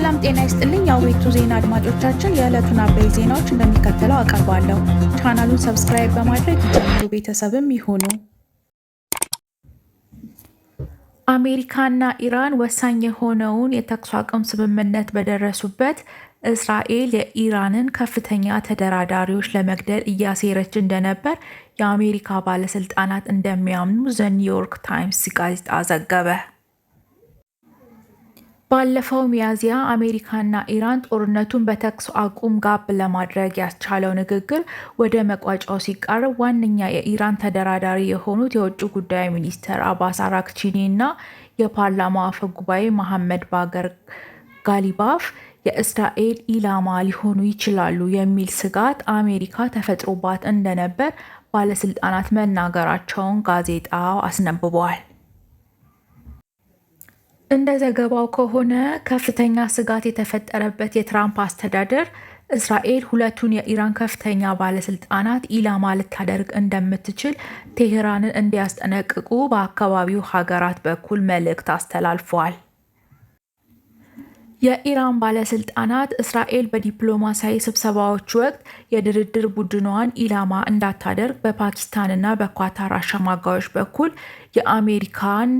ሰላም ጤና ይስጥልኝ። የአቤቱ ዜና አድማጮቻችን፣ የዕለቱን አበይት ዜናዎች እንደሚከተለው አቀርባለሁ። ቻናሉን subscribe በማድረግ ይጀምሩ፣ ቤተሰብም ይሁኑ። አሜሪካና ኢራን ወሳኝ የሆነውን የተኩስ አቁም ስምምነት በደረሱበት እስራኤል የኢራንን ከፍተኛ ተደራዳሪዎች ለመግደል እያሴረች እንደነበር የአሜሪካ ባለስልጣናት እንደሚያምኑ ዘ ኒውዮርክ ታይምስ ጋዜጣ ዘገበ። ባለፈው ሚያዝያ አሜሪካና ኢራን ጦርነቱን በተኩስ አቁም ጋብ ለማድረግ ያስቻለው ንግግር ወደ መቋጫው ሲቃረብ ዋነኛ የኢራን ተደራዳሪ የሆኑት የውጭ ጉዳይ ሚኒስትር አባስ አራክቺኒ እና የፓርላማው አፈ ጉባኤ መሐመድ ባገር ጋሊባፍ የእስራኤል ኢላማ ሊሆኑ ይችላሉ የሚል ስጋት አሜሪካ ተፈጥሮባት እንደነበር ባለስልጣናት መናገራቸውን ጋዜጣው አስነብቧል። እንደ ዘገባው ከሆነ ከፍተኛ ስጋት የተፈጠረበት የትራምፕ አስተዳደር እስራኤል ሁለቱን የኢራን ከፍተኛ ባለስልጣናት ኢላማ ልታደርግ እንደምትችል ቴህራንን እንዲያስጠነቅቁ በአካባቢው ሀገራት በኩል መልእክት አስተላልፏል። የኢራን ባለስልጣናት እስራኤል በዲፕሎማሲያዊ ስብሰባዎች ወቅት የድርድር ቡድኗን ኢላማ እንዳታደርግ በፓኪስታንና በኳታር አሸማጋዮች በኩል የአሜሪካን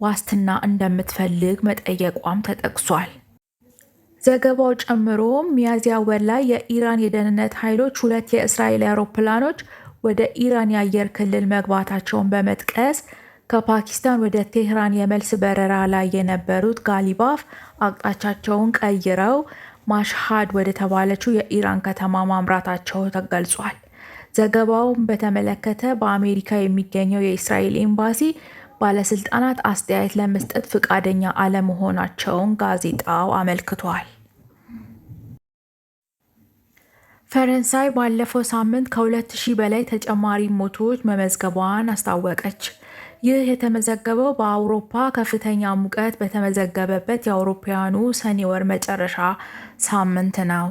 ዋስትና እንደምትፈልግ መጠየቋም ተጠቅሷል። ዘገባው ጨምሮም ሚያዝያ ወር ላይ የኢራን የደህንነት ኃይሎች ሁለት የእስራኤል አውሮፕላኖች ወደ ኢራን የአየር ክልል መግባታቸውን በመጥቀስ ከፓኪስታን ወደ ቴህራን የመልስ በረራ ላይ የነበሩት ጋሊባፍ አቅጣጫቸውን ቀይረው ማሽሃድ ወደ ተባለችው የኢራን ከተማ ማምራታቸው ተገልጿል። ዘገባውን በተመለከተ በአሜሪካ የሚገኘው የእስራኤል ኤምባሲ ባለስልጣናት አስተያየት ለመስጠት ፈቃደኛ አለመሆናቸውን ጋዜጣው አመልክቷል። ፈረንሳይ ባለፈው ሳምንት ከ2000 በላይ ተጨማሪ ሞቶች መመዝገቧን አስታወቀች። ይህ የተመዘገበው በአውሮፓ ከፍተኛ ሙቀት በተመዘገበበት የአውሮፓውያኑ ሰኔ ወር መጨረሻ ሳምንት ነው።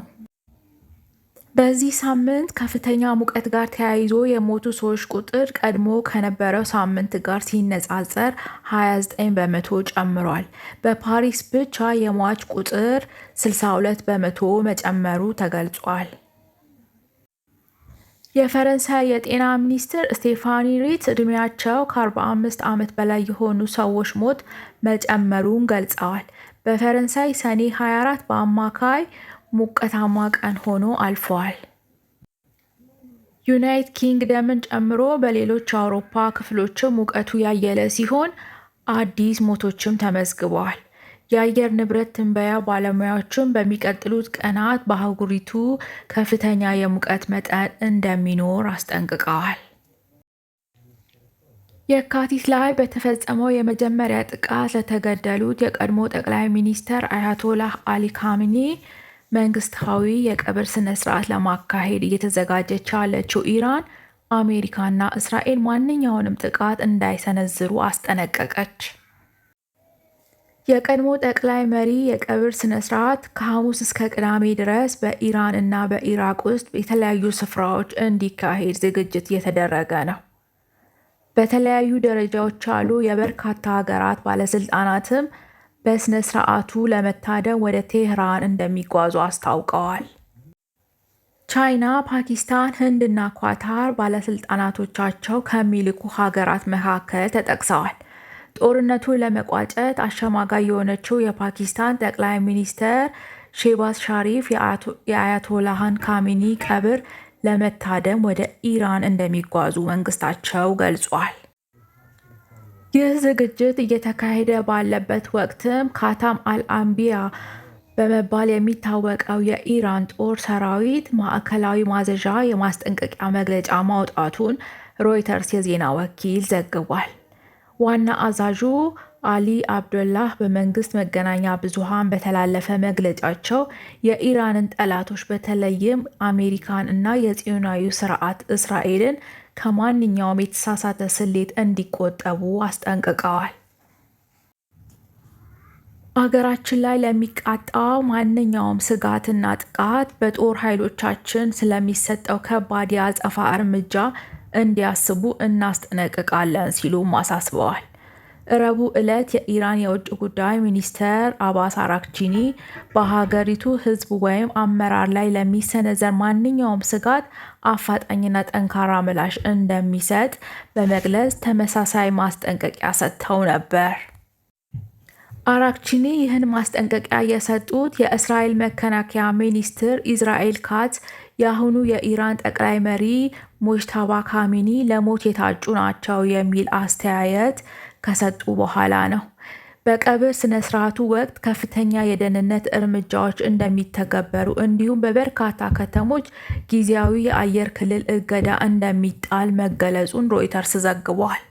በዚህ ሳምንት ከፍተኛ ሙቀት ጋር ተያይዞ የሞቱ ሰዎች ቁጥር ቀድሞ ከነበረው ሳምንት ጋር ሲነጻጸር 29% ጨምሯል። በፓሪስ ብቻ የሟች ቁጥር 62% መጨመሩ ተገልጿል። የፈረንሳይ የጤና ሚኒስትር ስቴፋኒ ሪት ዕድሜያቸው ከ45 ዓመት በላይ የሆኑ ሰዎች ሞት መጨመሩን ገልጸዋል። በፈረንሳይ ሰኔ 24 በአማካይ ሞቃታማ ቀን ሆኖ አልፏል። ዩናይትድ ኪንግደምን ጨምሮ በሌሎች የአውሮፓ ክፍሎችም ሙቀቱ ያየለ ሲሆን አዲስ ሞቶችም ተመዝግበዋል። የአየር ንብረት ትንበያ ባለሙያዎችም በሚቀጥሉት ቀናት በአህጉሪቱ ከፍተኛ የሙቀት መጠን እንደሚኖር አስጠንቅቀዋል። የካቲት ላይ በተፈጸመው የመጀመሪያ ጥቃት ለተገደሉት የቀድሞ ጠቅላይ ሚኒስትር አያቶላህ አሊ ካሚኒ መንግስታዊ የቀብር ስነ ስርዓት ለማካሄድ እየተዘጋጀች ያለችው ኢራን አሜሪካና እስራኤል ማንኛውንም ጥቃት እንዳይሰነዝሩ አስጠነቀቀች። የቀድሞ ጠቅላይ መሪ የቀብር ስነ ስርዓት ከሐሙስ እስከ ቅዳሜ ድረስ በኢራን እና በኢራቅ ውስጥ የተለያዩ ስፍራዎች እንዲካሄድ ዝግጅት እየተደረገ ነው። በተለያዩ ደረጃዎች ያሉ የበርካታ ሀገራት ባለስልጣናትም በስነ ስርዓቱ ለመታደም ወደ ቴህራን እንደሚጓዙ አስታውቀዋል። ቻይና፣ ፓኪስታን፣ ህንድ እና ኳታር ባለስልጣናቶቻቸው ከሚልኩ ሀገራት መካከል ተጠቅሰዋል። ጦርነቱን ለመቋጨት አሸማጋይ የሆነችው የፓኪስታን ጠቅላይ ሚኒስትር ሼባዝ ሻሪፍ የአያቶላህን ካሚኒ ቀብር ለመታደም ወደ ኢራን እንደሚጓዙ መንግስታቸው ገልጿል። ይህ ዝግጅት እየተካሄደ ባለበት ወቅትም ካታም አልአንቢያ በመባል የሚታወቀው የኢራን ጦር ሰራዊት ማዕከላዊ ማዘዣ የማስጠንቀቂያ መግለጫ ማውጣቱን ሮይተርስ የዜና ወኪል ዘግቧል። ዋና አዛዡ አሊ አብዶላህ በመንግስት መገናኛ ብዙሃን በተላለፈ መግለጫቸው የኢራንን ጠላቶች በተለይም አሜሪካን እና የጽዮናዊ ስርዓት እስራኤልን ከማንኛውም የተሳሳተ ስሌት እንዲቆጠቡ አስጠንቅቀዋል። አገራችን ላይ ለሚቃጣው ማንኛውም ስጋትና ጥቃት በጦር ኃይሎቻችን ስለሚሰጠው ከባድ የአጸፋ እርምጃ እንዲያስቡ እናስጠነቅቃለን ሲሉም አሳስበዋል። ረቡዕ ዕለት የኢራን የውጭ ጉዳይ ሚኒስትር አባስ አራግቺ በሀገሪቱ ሕዝብ ወይም አመራር ላይ ለሚሰነዘር ማንኛውም ስጋት አፋጣኝና ጠንካራ ምላሽ እንደሚሰጥ በመግለጽ ተመሳሳይ ማስጠንቀቂያ ሰጥተው ነበር። አራግቺ ይህን ማስጠንቀቂያ የሰጡት የእስራኤል መከላከያ ሚኒስትር ኢዝራኤል ካትዝ የአሁኑ የኢራን ጠቅላይ መሪ ሞጅታባ ካሚኒ ለሞት የታጩ ናቸው የሚል አስተያየት ከሰጡ በኋላ ነው። በቀብር ስነ ስርዓቱ ወቅት ከፍተኛ የደህንነት እርምጃዎች እንደሚተገበሩ እንዲሁም በበርካታ ከተሞች ጊዜያዊ የአየር ክልል እገዳ እንደሚጣል መገለጹን ሮይተርስ ዘግቧል።